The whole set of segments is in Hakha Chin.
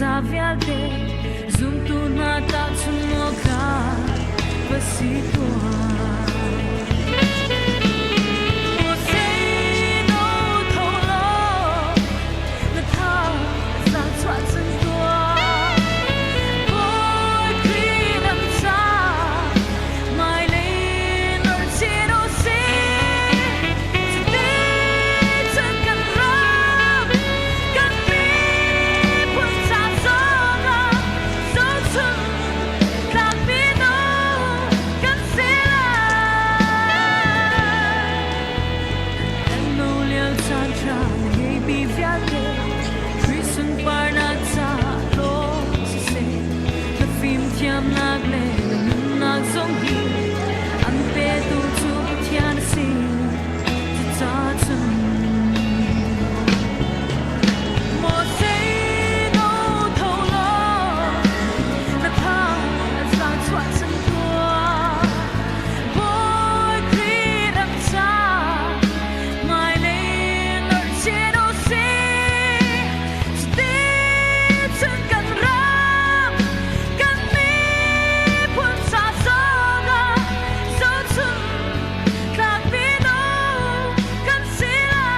Ziaza vialte zumtu hna tahchunh awkah va si tuah. Moses tho law na tha zaangchuah cun tuah. Bawi Khrih dang ca hmailei nor chin u sih. Cuticun kan ram, kan miphun ca zongah zohchun tlak mino kan si lai. Kan no lio caan ṭha na ngeimi vialte Khrih sunparnak caah hlawk siseh, na fimthiamnak le na nunnak zong hi an petu cu Pathian a si. Cucaah cun Moses tho law na tha zaangchuah cun tuah. Bawi Khrih ram ca hmailei lorh chin u sih. Cuticun kan ram, kan miphun ca zongah zohchun tlak mino kan si lai.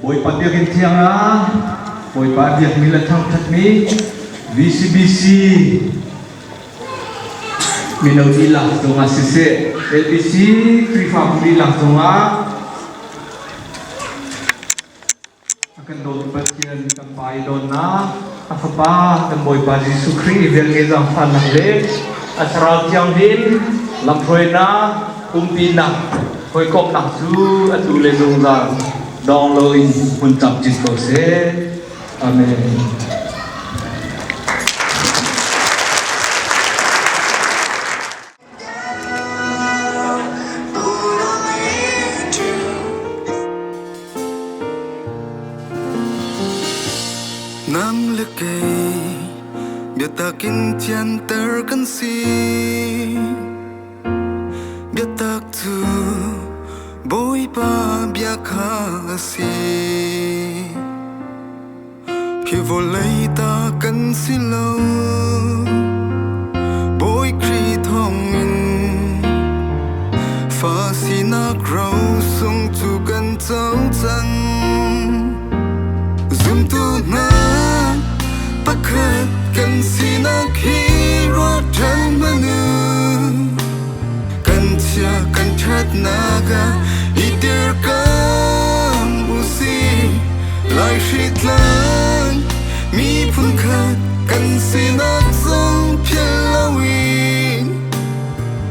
Bawipa biakinn thiang ah Bawipa biakmi le thangṭhatmi VCBC mino dihlak zongah siseh LBC Khrihfabu dihlak zongah a kan dawtu Pathian kan Pa i dawtnak. A Fapa kan Bawipa Jesuh Khrih i velnge zaangfahnak le a Thlarau Thianghlim lamhruainak, umpinak, hawikomhnak cu atu le zungzal dong loin hmun camcin ko seh. Amen. Nang le kei biatak in thianter kan si. Biatak cu Bawipa bia kha a si. Hi vawlei ta kan si lo. Bawi Khrih thawngin fa sinak ro sung cu kan co cang. Zumtu hna pakhat kan sinak hi ruat ṭhan hmanh u. Kan chia kan ṭhatnak ah i dirkam usih. Laihritlang miphun khat kan sinak zong philh loin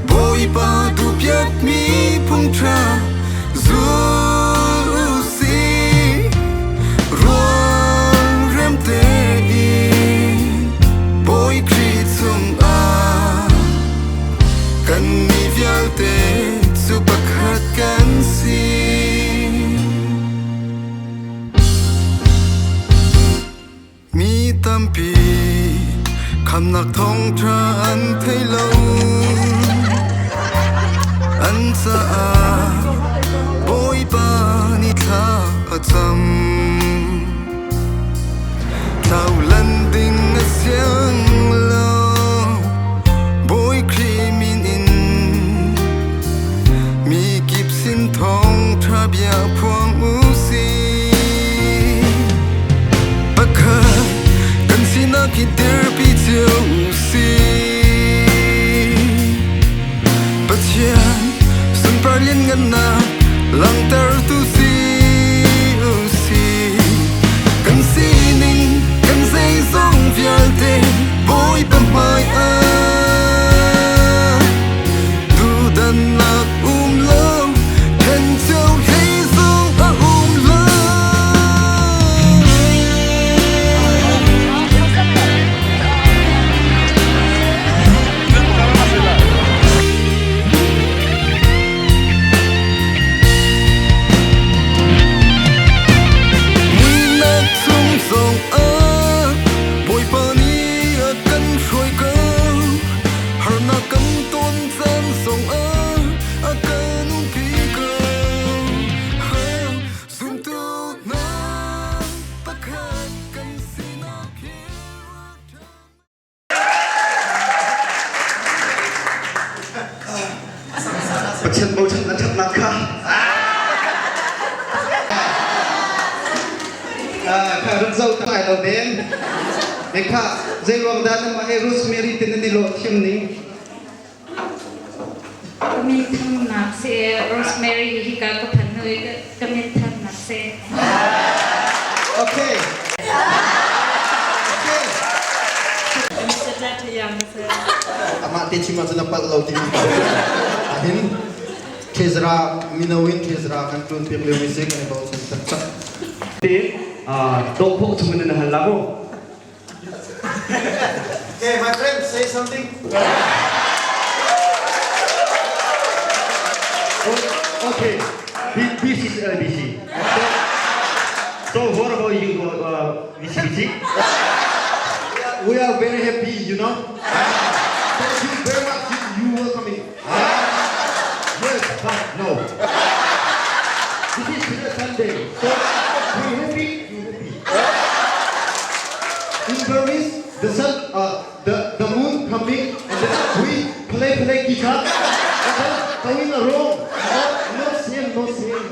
Bawipa duhpiakmi phung ṭha zul usih. Rualrem tein Bawi Khrih chungah Kannih vialte cu pakhat kan si. Mi tampi khamnak thawngṭha an thei lo. An caah Bawipa nih thla a cam. Thlaulan ding a siang lo. Bawi Khrih min in mi kip sin thawngṭha bia phuang u sih. Pakhat kan sinak hi dirpi cio u sih. Pathian sunpar lianngannak langhtertu si u sih. Kan sining, kan zeizong vialte Bawipa hmai ah duhdannak um lo, ṭhencheu hlei zong a um lo. Muihnak chung zongah Bawipa nih a kan hruai ko. Harnak kan ton caan zongah a kan umpi ko. Zumtu hna pakhat kan sinak hi Pathian bochan na ṭhatnak kha kha run zoh ta lai lo den. Me kha zeiruang dah nangmah he Rosemary te nan i lawh thiam ning? Ka min thannak si Rosemary hi ka ka phan hnu i ka min thannak si. Okay. Okay. Amah te chim ahcun a palh lo timi pa ahhin Thezra mino in Thezra kan ṭuan piak lio mi si kan i bochan taktak. Te dawh chung in na hal la mu. Okay, my friend, say something. Okay, this is LBC. So what about you, VCBC? We are very happy, you know. Thank you very much. You welcoming. Yes, but no. This is the Sunday. So we happy, you happy. In Burmese, the sun, the moon coming, and then we play play guitar, and then going wrong. No, no same, no same.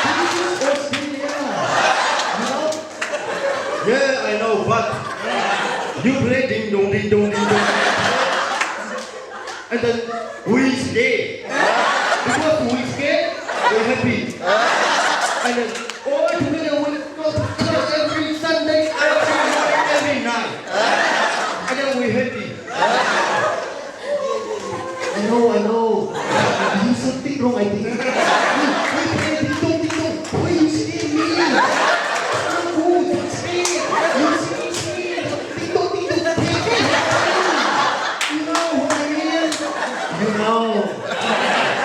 This is Australia. You know? Yeah, I know, but you play ding dong, ding dong, ding dong. And then we stay. Because we stay, we're happy. And then all together we go to church every Sunday, every morning, every night. I know, I know. You something wrong, I think. We play ding dong, ding dong. Why you scare me? Not good. Don't scare. You scare me. Ding dong, ding dong. Take it. You know what I mean? You know.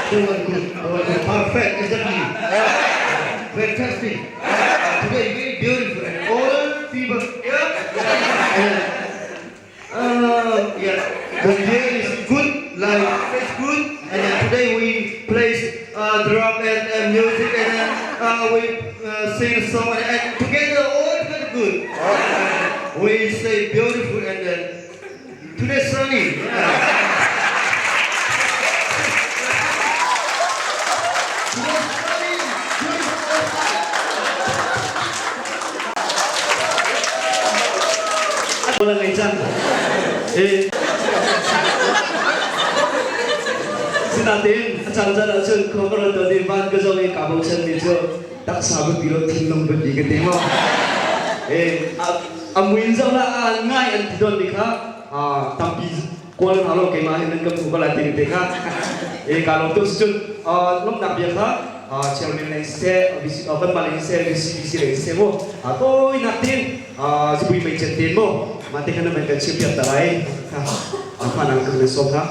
They were good. They were good. Perfect, exactly. Fantastic. Today very beautiful and all people. Yeah. And, yeah. The year is good, like it's good. And then today we play drum and music and then we sing a song and together all very good. We say beautiful and then today sunny. Yeah. Today sunny, beautiful outside. Wala ngai cang. Eh. Sinain a caan caan ahcun khua ka ruat tawn i van ka zoh i kaa bochanmi cu taksa biapi lo thinlung biapi ka ti maw. Eh, a mui in zoh lah a ngai an ti tawnmi kha tampi kawl hna lo keimah hin nan kan hmu ko lai timi te kha. Eh, kaa lawm tuk. Cun lawmhnak bia kha chairman lei siseh, kanmah lei siseh, VCBC lei siseh mu tawinak tin zipui mei cen ten mu mah te kha nan kan chimpiak ta lai kha phanang kan nan sawm hna.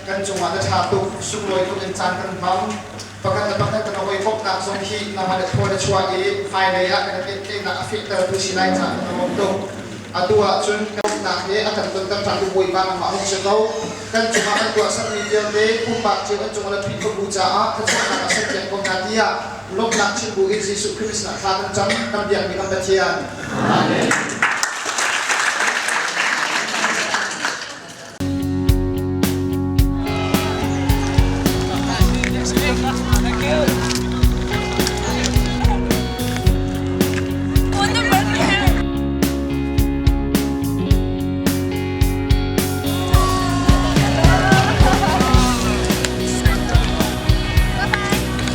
Kan cungah na ṭha tuk, sunglawi tuk in caan kan hmang. Pakhat le pakhat kan hawikomhnak zong hi nangmah le thaw na chuah i hmailei ah kan i pehtlaihnak a fehtertu si lai caah kan lawm tuk. Atu ahcun kan umnak hi a kan tonter ṭhan tu Bawipa nangmah hung si ko. Kan cungah an tuahsermi vialte pumpak cio an cungah le Khrihfabu caah thluachuahnak a serpiak ko hna tiah lawmhnak chim bu in Jesuh Khrih sinah thla kan cam, kan biakmi kan Pathian. Amen.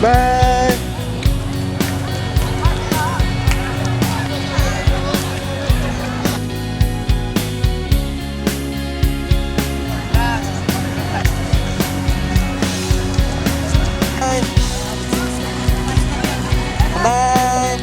Bye. Bye.